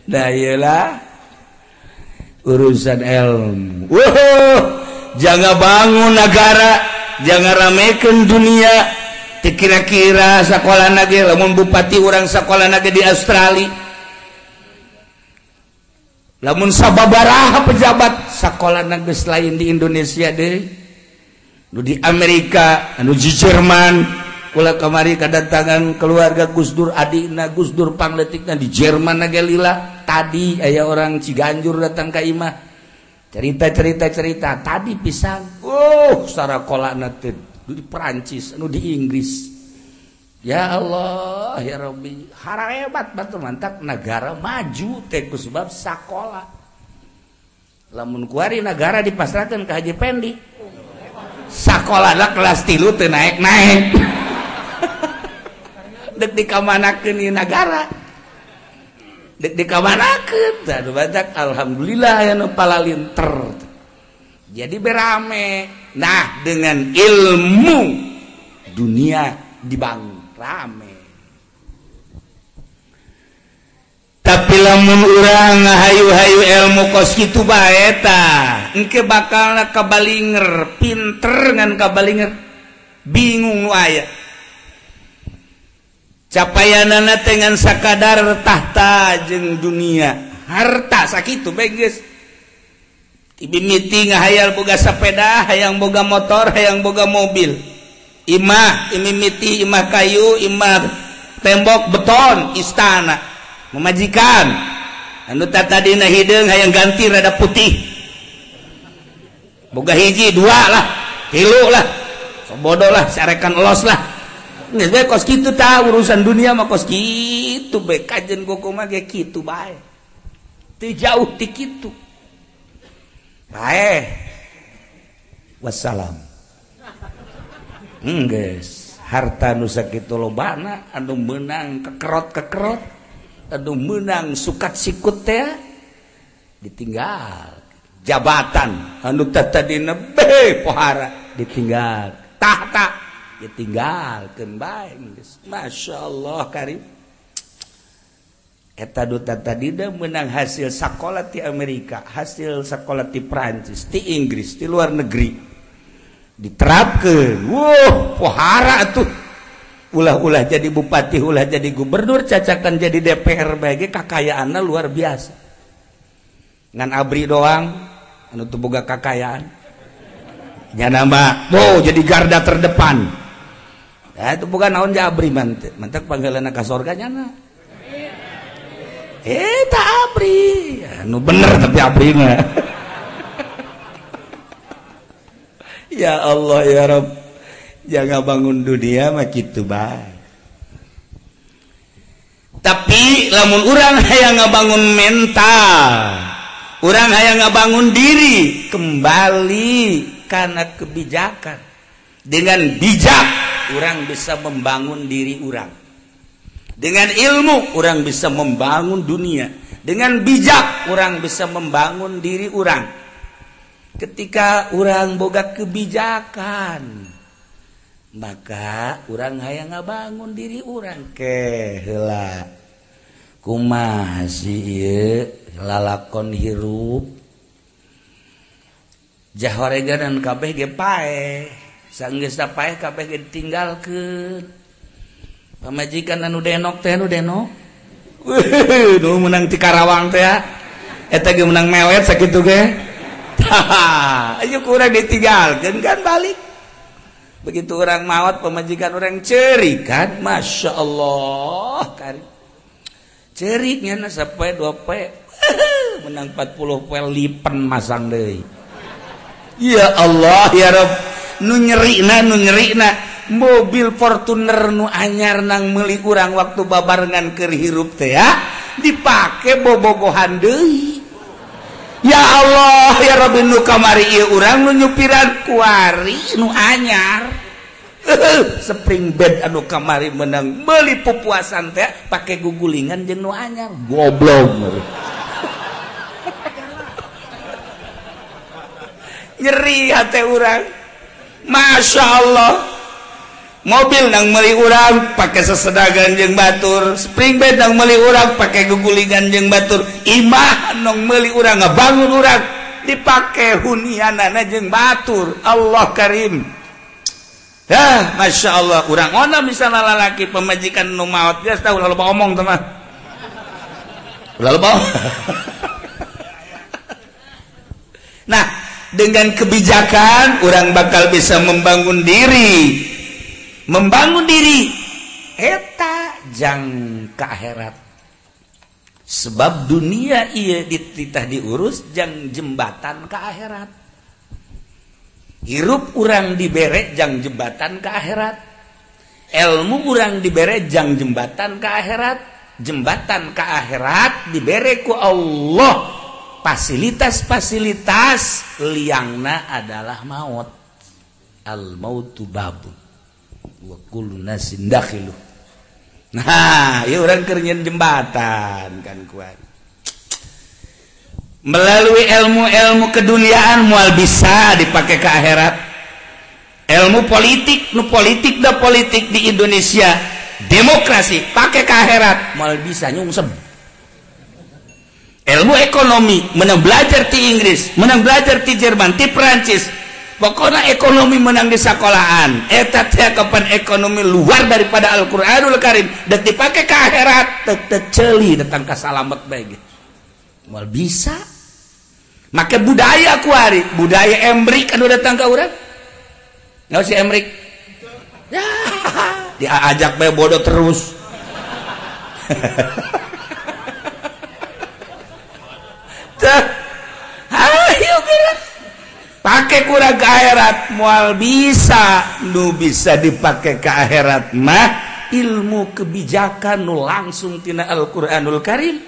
Nah iyalah urusan ilmu. Wow, jangan bangun negara, jangan ramekan dunia. Kira-kira sekolah nage lamun bupati urang sekolah nage di Australia, lamun sababaraha pejabat sekolah nage lain di Indonesia deh, nu di Amerika, anu di Jerman. Kula kamari kedatangan keluarga Gus Dur, adikna Gus Dur pangletikna di Jerman nage lila. Tadi aya orang Ciganjur datang ka imah, cerita-cerita tadi pisan. Oh, sarakolana teh di Perancis, anu di Inggris. Ya Allah, ya Rabbi, hebat batu mantap negara maju teh ku sebab sakola. Lamun kuari negara dipasrahkeun ka Haji Pendi, sakolana kelas 3 teu naek-naek. Dek dikamanakeun ieu nagara. Dek dikamanakeun tah nu batak alhamdulillah aya nu palalinter. Jadi berame. Nah, dengan ilmu dunia dibangun rame. Tapi lamun urang hayu-hayu ilmu kos kitu bae tah, engke bakalna kabalinger, pinter ngan kabalinger, bingung nu aya. Capayanana teh ngan sakadar tahta jeung dunia, harta sakitu bae geus. Tibi miti ngahayal boga sepeda, hayang boga motor, hayang boga mobil. Imah, imimiti imah kayu, imah tembok beton, istana, memajikan. Anu tadina hideung hayang ganti rada putih. Boga hiji, dua lah, tilu lah, sobodo lah, sarekan elos lah. Geus bae kos kitu tah urusan dunia mah kos kitu bae kajen kumaha ge kitu bae. Teu jauh ti kitu. Bae. Wassalam. Geus, harta nu sakitu lobana anu meunang kekerot-kekerot, anu meunang sukat sikut teh ditinggal. Jabatan anu tadina be pohara ditinggal. Tahta ditinggalkeun bae geus. Masyaallah karim. Eta duta tadina menang hasil sakola ti Amerika, hasil sakola ti Prancis, ti Inggris, ti luar negeri. Diterapkeun. Wuh, pohara atuh. Ulah-ulah jadi bupati, ulah jadi gubernur, cacakan jadi DPR bae ge kakayaanna luar biasa. Ngan abri doang anu teu boga kakayaan. Nya mah, oh jadi garda terdepan. Ya itu bukan naon abri mantep, mantep panggilan ka sorga nyana. Tak abri, nu bener tapi abri mah. Ya Allah ya Rabb, jangan bangun dunia mah kitu bae. Tapi lamun urang hayang ngabangun mental, urang hayang ngabangun diri, kembali karena kebijakan. Dengan bijak urang bisa membangun diri urang. Dengan ilmu orang bisa membangun dunia. Dengan bijak orang bisa membangun diri orang. Ketika orang boga kebijakan, maka orang hayang ngabangun diri orang. Ke heula kumaha sih ieu lalakon hirup jahoreganan kabeh ge paeh, sanggeusna paeh kabeh ge ditinggalkeun. Pamajikan anu denok teh anu denok. Wih, nu menang ti Karawang teh ya. Eta ge menang melet sakitu ge. Tah, ayo kurang ditinggalkeun kan balik. Begitu orang maot pamajikan orang ceurik kan, Masya Allah kari. Ceuriknya na sapoe dua poe. Menang 40 poe lipen masang deui. Ya Allah ya Rabb, nu nyerina nu nyerina. Mobil Fortuner nu anyar nang meuli urang waktu babarengan keur hirup teh ya dipake bobogohan deui. Ya Allah ya Rabbi, nu kamari ieu urang nu nyupiran kuari nu anyar. Spring bed anu kamari menang meuli pupuasan teh pake gugulingan jeung nu anyar. Goblok. Nyeri hate urang. Masya Allah. Mobil nang meuli urang pake sesedagan jeung batur, spring bed nang meuli urang pake gugulingan jeung batur, imah nang meuli urang ngabangun urang dipake hunianana jeung batur. Allah karim. Dah, masya Allah, urang ona misalnya lalaki pemajikan nu maot geus tahu lalu omong teh mah. Lalu bawa. Nah, dengan kebijakan orang bakal bisa membangun diri. Membangun diri eta jang ka akhirat. Sebab dunia ieu dititah diurus jang jembatan ka akhirat. Hirup urang dibere jang jembatan ka akhirat. Ilmu urang dibere jang jembatan ka akhirat. Jembatan ka akhirat dibere ku Allah. Fasilitas-fasilitas liangna adalah maut. Al mautu babun wa kullu nasin dakhiluh. Nah, ieu urang keur nyeun jembatan kan kuat. Melalui ilmu-ilmu keduniaan moal bisa dipake ke akhirat. Ilmu politik, nu politik da politik di Indonesia, demokrasi pake ke akhirat moal bisa nyungsep. Ilmu ekonomi menang belajar di Inggris, menang belajar di Jerman, di Perancis. Pokoknya ekonomi menang di sekolahan. Eta teh kapan ekonomi luar daripada Al-Qur'anul Karim dan dipake ke akhirat teu ceuli datang ka salamet bae ge. Moal bisa. Make budaya kuari, budaya Emrik anu datang ka urang. Naon si Emrik? Ya, diajak bae bodoh terus. Ayo geura. Pake kurang ke akhirat moal bisa. Nu bisa dipake ke akhirat mah ilmu kebijakan nu langsung tina Al-Qur'anul Karim,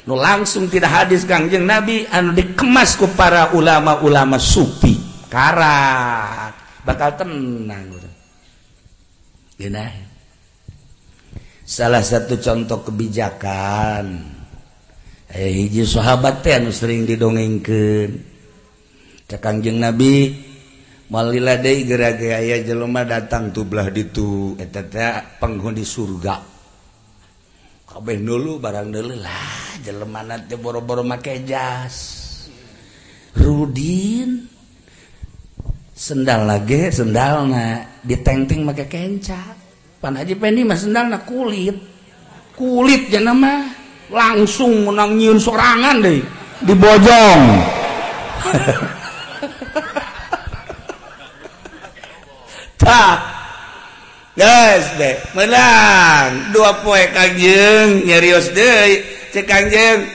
nu langsung tina hadis Kangjeng Nabi anu dikemas ku para ulama-ulama sufi. Karat bakal tenang urang. Geunah. Salah satu contoh kebijakan hiji sahabat teh anu sering didongengkeun. Cek Kangjeng Nabi moal lila deui geura ge aya jelema datang tu belah ditu eta teh penghuni surga. Kabeh dulu barang deuleu lah jelemana teh boro-boro make jas. Rudin sendal lagi sendalna ditengteng make kenca. Pan Haji Pendi mah sendalna kulit. Kulit jana mah langsung menang nyieun sorangan deui dibojong. Tah geus deh menang dua poe Kangjeng nyarios deui cek Kangjeng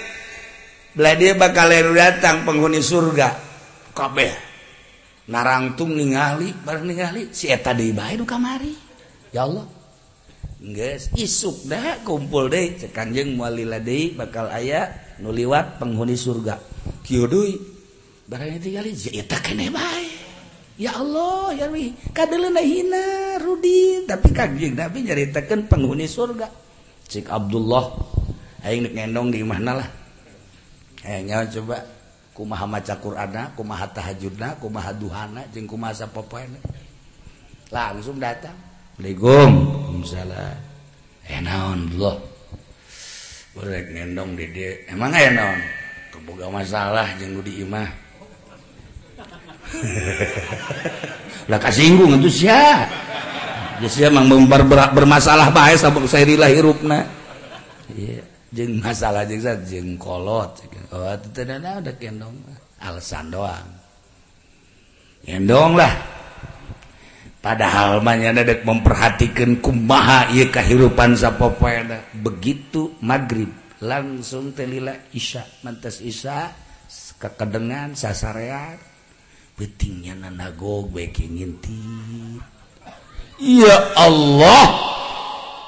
belah dia bakal datang penghuni surga kabeh narangtung ningali bareng ningali si eta deui bae nu kamari. Ya Allah geus isuk dah kumpul deui cek Kangjeng moal lila deui bakal aya nu liwat penghuni surga kieu deui barang tingali eta keneh bae. Ya Allah ya Rabbi kadeuleuna hina Rudi tapi Kangjeng Nabi nyaritakeun penghuni surga. Cik Abdullah aing nek ngendong di imahna lah. Nyawa coba kumaha maca Qur'anna, kumaha tahajudna, kumaha duhana jeung kumaha sapopoena. Langsung datang. Assalamualaikum. Waalaikumsalam. Naon Allah. Rek ngendong di dieu. Emang aya naon? Boga masalah jeung nu di imah. Lah kasinggung atuh sia. Geus sia mang bermasalah bae sabab sairilah hirupna. Ieu jeung masalah jeung sa jeung kolot. Oh teu da da kendong alasan doang. Kendong lah. Padahal mah nya dek memperhatikeun kumaha ieu kahirupan sapopoena. Begitu magrib langsung teh lila isya, mantas isya kekedengan sasarean peutingnya nanagog bae ngintip. Ya Allah,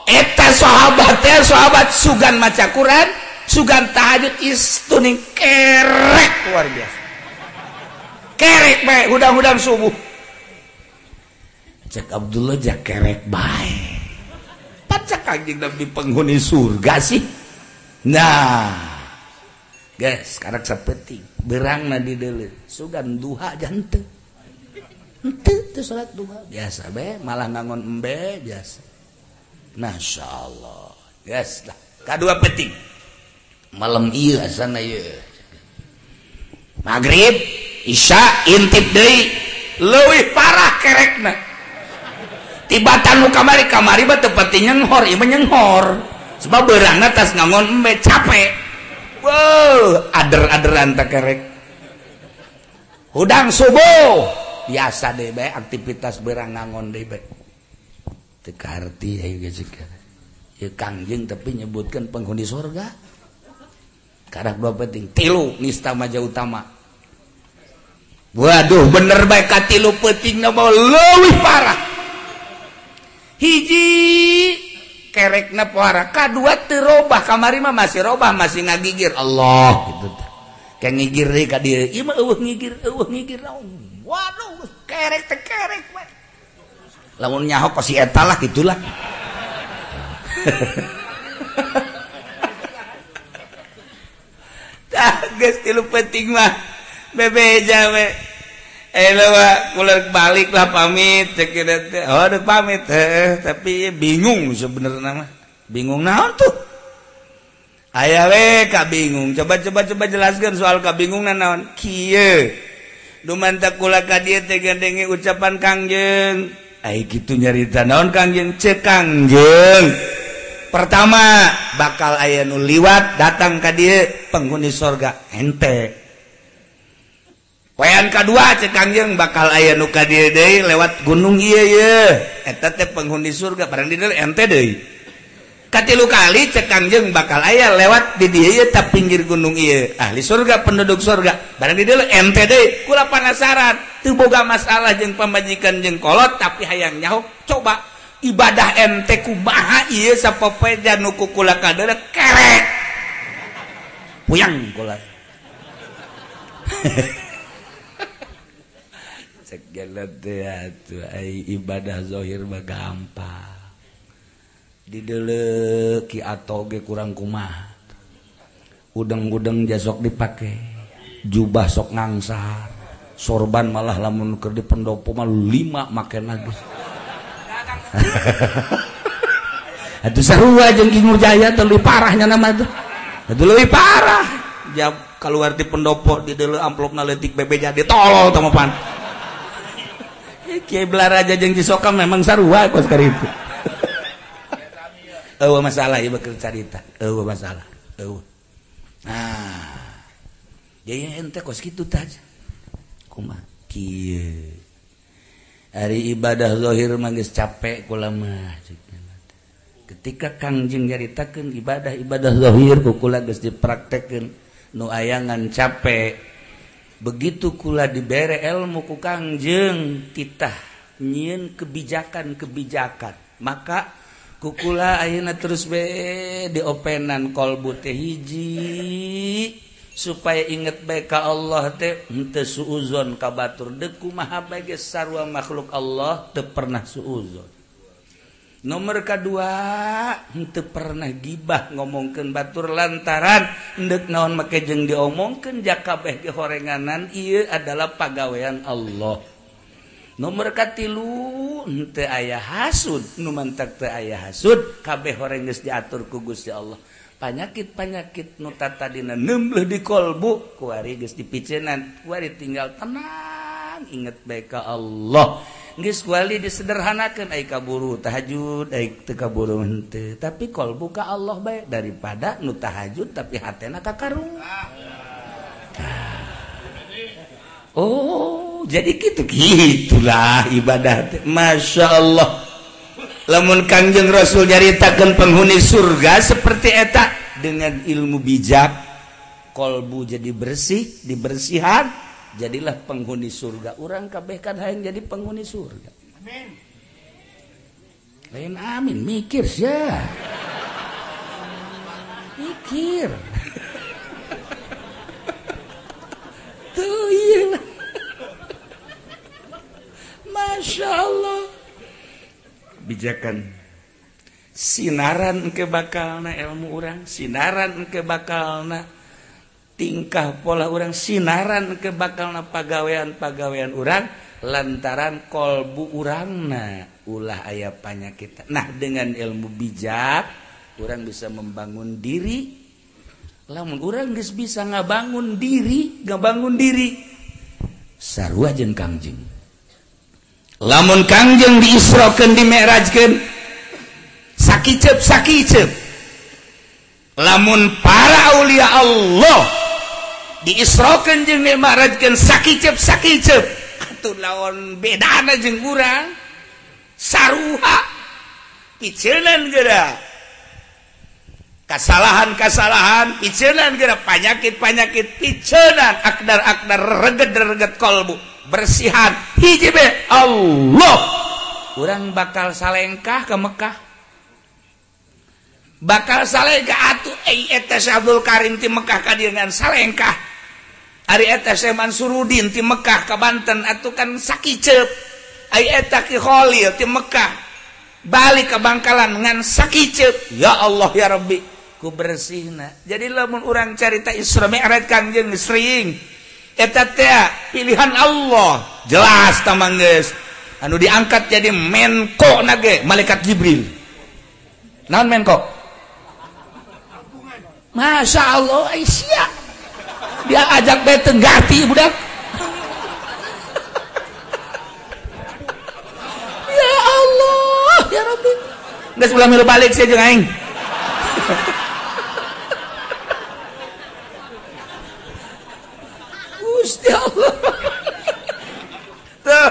eta sahabat teh sahabat sugan maca Quran, sugan tahajud istuning kerek luar biasa. Kerek bae hudang-hudang subuh. Cek Abdullah ja kerek bae. Pacak Kangjeng Nabi penghuni surga sih. Nah, guys, sekarang sapeting berangna di deuleu sugan duha janten. Henteu teu salat duha biasa be, malah ngangon embe biasa. Masyaallah. Geus lah. Kadua penting. Malam ieu asana ieu. Maghrib, Isya intip deui, leuwih parah kerekna. Tibatan nu kamari kamari mah teu pati nyenghor, ieu mah nyenghor. Sebab beurangna tas ngangon embe capek. Weuh, ader-aderan teh kerek. Hudang subuh biasa deui bae aktivitas beurang ngangon deui bae. Teu kaharti ayeuna geus. Ieu Kangjeng tapi nyebutkeun penghuni surga. Karak dua penting, tilu nista maja utama. Waduh, bener bae ka tilu peutingna mah leuwih parah. Hiji kerekna pohara, kadua teu robah, kamari mah masih robah, masih ngagigir Allah gitu teh. Kayak ngigir deui ka dieu, ieu mah eueuh ngigir naon. Waduh, kerek teh kerek we. Lamun nyaho kos si eta lah gitulah. Tah geus tilu penting mah bebeja we. Mah kula balik lah pamit cek teh. Oh deuk pamit heuh, tapi bingung sebenarnya mah. Bingung naon tuh? Aya we ka bingung. Coba coba jelaskeun soal kabingungan naon. Kieu. Dumanta kula ka dieu teh gandenge ucapan Kangjeng. Ai kitu nyarita naon Kangjeng? Ceuk Kangjeng. Pertama, bakal aya nu liwat datang ka dieu penghuni sorga hente. Poean kadua cek Kangjeng bakal aya nu ka dieu deui lewat gunung ieu ye. Eta teh penghuni surga barang di dieu ente deui. Katilu kali cek Kangjeng bakal aya lewat di dieu ye ta pinggir gunung ieu. Ahli surga penduduk surga barang di dieu ente deui. Kula panasaran teu boga masalah jeung pamajikan jeung kolot tapi hayang nyaho coba ibadah ente kumaha ieu sapopoe nu ku kula kadeuleu kerek. Puyang kula. Ibadah zahir mah gampang dideuleu ki atoge kurang kumaha udeng-udeng jasok dipake jubah sok ngangsar sorban malah lamun keur di pendopo mah 5 make lagi. Atuh sarua jeung Ki Nurjaya teh leuwih parahnya nama tuh. Atuh leuwih parah jam keluar di pendopo dideuleu amplopna leutik bebeja ditolol tah mah pan. Kiai Belaraja jeung Cisokam memang sarua kos karitu. Eueuh masalah ieu bakal carita. Eueuh masalah. Eueuh. Nah. Jadi ente kos kitu tah. Kumaha kieu. Ari ibadah zahir mah geus capek kula mah. Ketika Kangjeng nyaritakeun ibadah-ibadah zahir ku kula geus dipraktekkeun nu ayangan capek. Begitu kula dibere ilmu ku Kangjeng titah nyieun kebijakan-kebijakan, maka ku kula ayeuna terus be diopenan kolbu teh hiji supaya inget bae ka Allah teh henteu suuzon ka batur deuk kumaha bae geus sarua makhluk Allah teu pernah suuzon. Nomor kedua henteu pernah gibah ngomongkeun batur lantaran endek naon make jeung diomongkeun jakabeh ge horenganan ieu adalah pagawean Allah. Nomor katilu henteu aya hasud nu mantak teu aya hasud kabeh horeng geus diatur ku Gusti Allah. Panyakit-panyakit nu tatadina nembleh di kolbu kuari geus dipiceunan kuari tinggal tenang inget bae ka Allah. Geus wali disederhanakeun ai kaburu tahajud ai teu kaburu henteu tapi kolbu ka Allah bae daripada nu tahajud tapi hatena ka karung. Oh, jadi kitu gitulah ibadah teh. Masya Allah. Lamun Kangjeng Rasul nyaritakeun penghuni surga seperti eta dengan ilmu bijak kolbu jadi bersih, dibersihan jadilah penghuni surga. Urang kabeh kan hayang jadi penghuni surga. Amin. Lain amin mikir sia. Mikir. Tuh iya. Masya Allah. Bijakan sinaran ke bakalna ilmu urang, sinaran ke bakalna tingkah pola urang, sinaran ke bakalna pagawean-pagawean urang, Lantaran kolbu urangna ulah aya panyakit. Nah, dengan ilmu bijak urang bisa membangun diri. Lamun urang geus bisa ngabangun diri sarua jeung Kangjeng. Lamun Kangjeng diisrokeun dimi'rajkeun sakiceup. Lamun para aulia Allah diisrokeun jeung dimi'rajkeun sakiceup atuh lawan bedana jeung urang saruha piceunan geura kasalahan-kasalahan piceunan geura panyakit-panyakit piceunan akdar-akdar reget-reget kolbu bersihan hiji be Allah urang bakal salengkah ke Mekah bakal salengkah atuh eta Syekh Abdul Karim ti Mekah ka dieu ngan salengkah ari eta Syekh Mansurudin ti Mekah ka Banten atuh kan sakiceup ari eta Ki Khalil ti Mekah balik ke Bangkalan ngan sakiceup ya Allah ya Rabbi ku bersihna. Jadi lamun urang carita Isra Mi'raj Kangjeng sering eta teh pilihan Allah jelas tamang geus anu diangkat jadi menko nage malaikat Jibril. Naon menko? Masya Allah Aisyah dia ajak bae teu ngarti budak. Ya Allah ya Rabbi geus ulah milu balik sia jeung aing. Gusti Allah. Tuh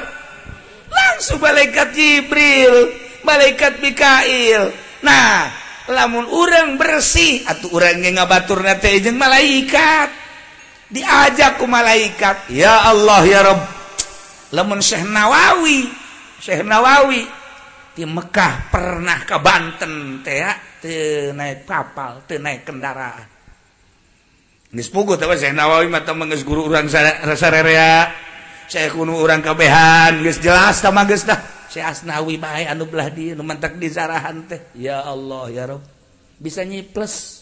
langsung malaikat Jibril, malaikat Mikail. Nah, lamun urang bersih atuh urang ge ngabaturna teh jeung malaikat. Diajak ku malaikat, ya Allah ya Rabb. Lamun Syekh Nawawi di Mekah pernah ke Banten teh teu naik kapal, teu naik kendaraan. Geus puguh teh Syekh Nawawi mah teh geus guru urang sarerea. Syekh kuno urang kabehan geus jelas tah mah geus dah. Syekh Asnawi bae anu belah dieu nu mantak di sarahan teh. Ya Allah ya Rabb. Bisa nyiples.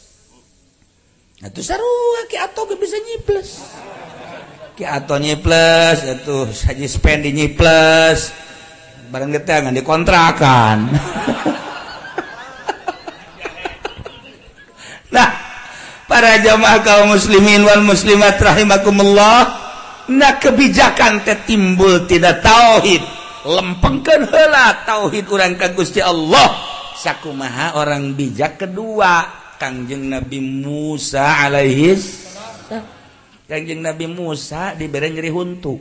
Atuh sarua Ki Ato ge bisa nyiples. Ki Ato nyiples atuh Haji Spendi nyiples. Bareng geteh ngan dikontrakan. Nah, para jamaah kaum muslimin wal muslimat rahimakumullah, nah kebijakan teh timbul tidak tauhid. Lempengkeun heula tauhid urang ka Gusti Allah. Sakumaha orang bijak kedua, Kangjeng Nabi Musa alaihi salam. Kangjeng Nabi Musa dibere nyeri huntu.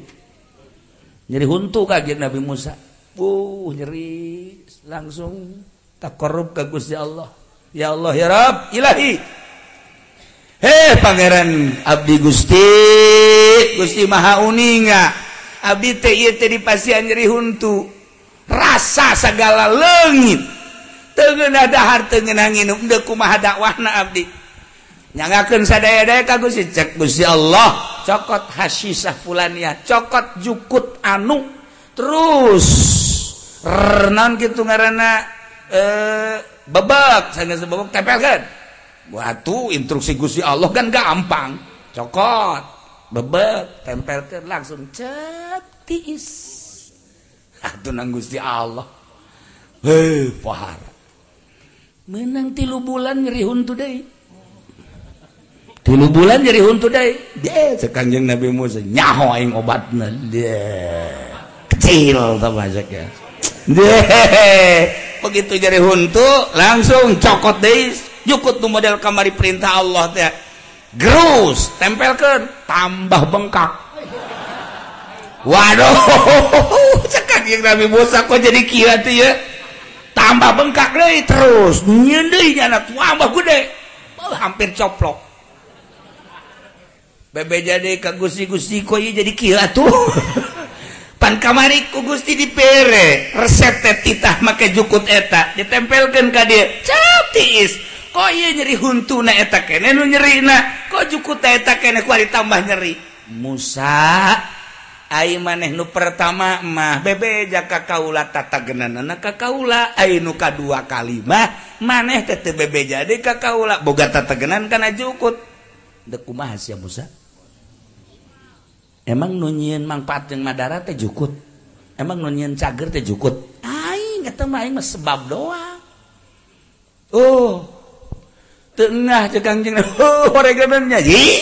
Nyeri huntu Kangjeng Nabi Musa. Nyeri langsung takarrub ka Gusti Allah. Ya Allah ya Rabb, ilahi. Hei pangeran abdi Gusti, Gusti Maha Uninga. Abdi teh ieu teh dipasihan nyeri huntu. Rasa segala leungit. Teu ngeunah dahar teu ngeunah nginum deuk kumaha dakwahna abdi. Nyangakeun sadaya-daya ka Gusti, cek Gusti Allah, cokot hasisah fulania, cokot jukut anu. Terus naon kitu ngaranna bebek sanggeus bebek tempelkeun. Watu instruksi Gusti Allah kan gampang. Cokot, bebek, tempelkeun langsung cep tiis. Atuh nang Gusti Allah. Heuh, fahar. Menang 3 bulan nyeri huntu deui. 3 bulan nyeri huntu deui. Deh, cek Kangjeng Nabi Musa nyaho aing obatna. Deh. Kecil tah ya. Deh, begitu nyeri huntu langsung cokot deui. Jukut nu model kamari perintah Allah teh. Gerus, tempelkeun, tambah bengkak. Waduh, cek Kangjeng Nabi Musa kok jadi kieu teh ya. Tambah bengkak deui terus, nyieun deui nyana tambah gede. Hampir coplok. Bebe jadi ka Gusti-Gusti kok ieu jadi kieu atuh. Pan kamari ku Gusti dipere, resep teh titah make jukut eta, ditempelkeun ka dieu. Cap tiis. Kok ieu nyeri huntuna eta kene nu nyerina, kok jukut eta kene ku ditambah nyeri. Musa ai maneh nu pertama mah bebeja ka kaula tatagenanana ka kaula, ai nu kadua kali mah maneh teh teu bebeja deui ka kaula boga tatagenan kana jukut. Deuk kumaha sia Musa? Emang nu nyieun mangpaat jeung madara teh jukut. Emang nu nyieun cager teh jukut aing, eta mah aing mah sebab doang. Oh, tengah cek Kangjeng, oh horegannya. Ih,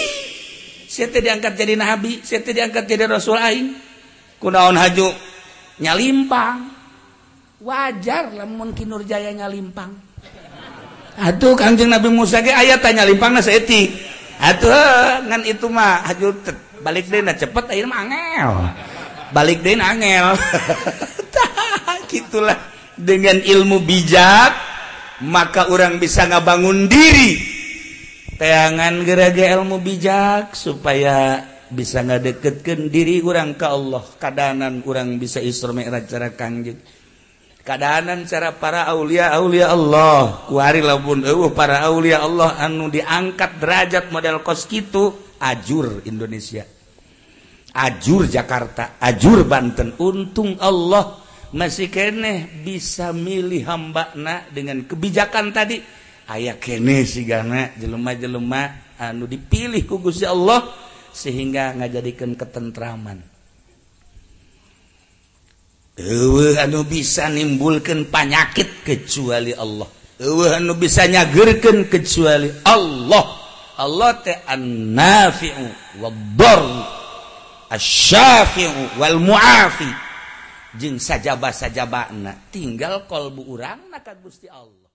sia teh diangkat jadi nabi, sia teh diangkat jadi rasul aing. Kunaon haju nyalimpang? Wajar lamun Ki Nurjaya nyalimpang. Atuh Kangjeng Nabi Musa ge aya tanya limpangna saeutik. Atuh ngan itu mah haju balik deui na cepet, ayeuna mah angel. Balik deui angel. Tah, gitulah dengan ilmu bijak maka orang bisa ngabangun diri. Teangan gerage ilmu bijak supaya bisa ngadeketkeun diri urang ke Allah. Kadanan urang bisa Isra Mi'raj cara Kangjeng. Kadanan cara para aulia aulia Allah. Kuari lamun eueuh para aulia Allah anu diangkat derajat model kos kitu, ajur Indonesia, ajur Jakarta, ajur Banten. Untung Allah masih keneh bisa milih hambana dengan kebijakan tadi. Aya keneh sigana jelema-jelema anu dipilih ku Gusti Allah sehingga ngajadikeun ketentraman. Eueuh anu bisa nimbulkeun panyakit kecuali Allah. Eueuh anu bisa nyageurkeun kecuali Allah. Allah teh an-nafi'u wad-dar, asy-syafi'u wal mu'afi. Jeung sajaba-sajabana tinggal kolbu urang na ka Gusti Allah.